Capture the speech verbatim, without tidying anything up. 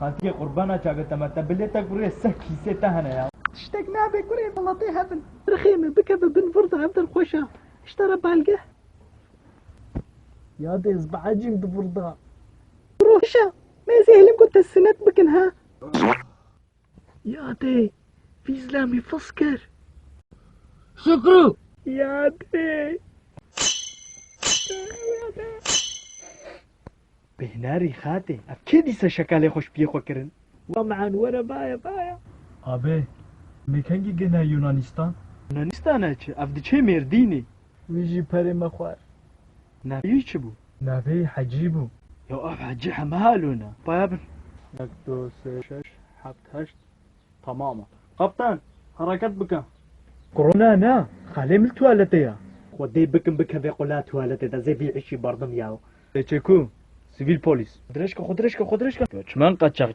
Xantikê qurbana çavê te me, te bilêtek kurê seh kîsê te hene ya. Tiştek nabe kurê, welatê hevin. Rixê me bikeve bin virda, ev der xweş a. Ji te re balgeh. Ya dê ez biecîm di virda. Roşa, me ez ê helim ku te sinet bikin ha. Ya dê, vî zilamî fis kir. Şükrü! Ya dê. Bêhnerî xatê, ev kê dîsa şekalê xwe ji piyê xwe kirin? Wa mehan were baya baya. Abê, me kengî gihne Yunanistan? Yunanistana çi? Ev diçê Mêrdînê. Wî jî perê me xwar. Navê wî çi bû? Navê wî Hecî bû. Ya ev Hecî heme halona. Paya bin. Yek, du, sê, şeş, heft, heşt. Tamam e. Kaptan, hereket bike. Korona ne, xalê min tuwaletê ya. Xwedê bikin bikeve qula tuwaletê de, zê vî îşî berdim ya. Lê çeku, sivîl polîs. Dirêj ke, xwe dirêj ke, xwe dirêj ke. Ya çimen qeçeq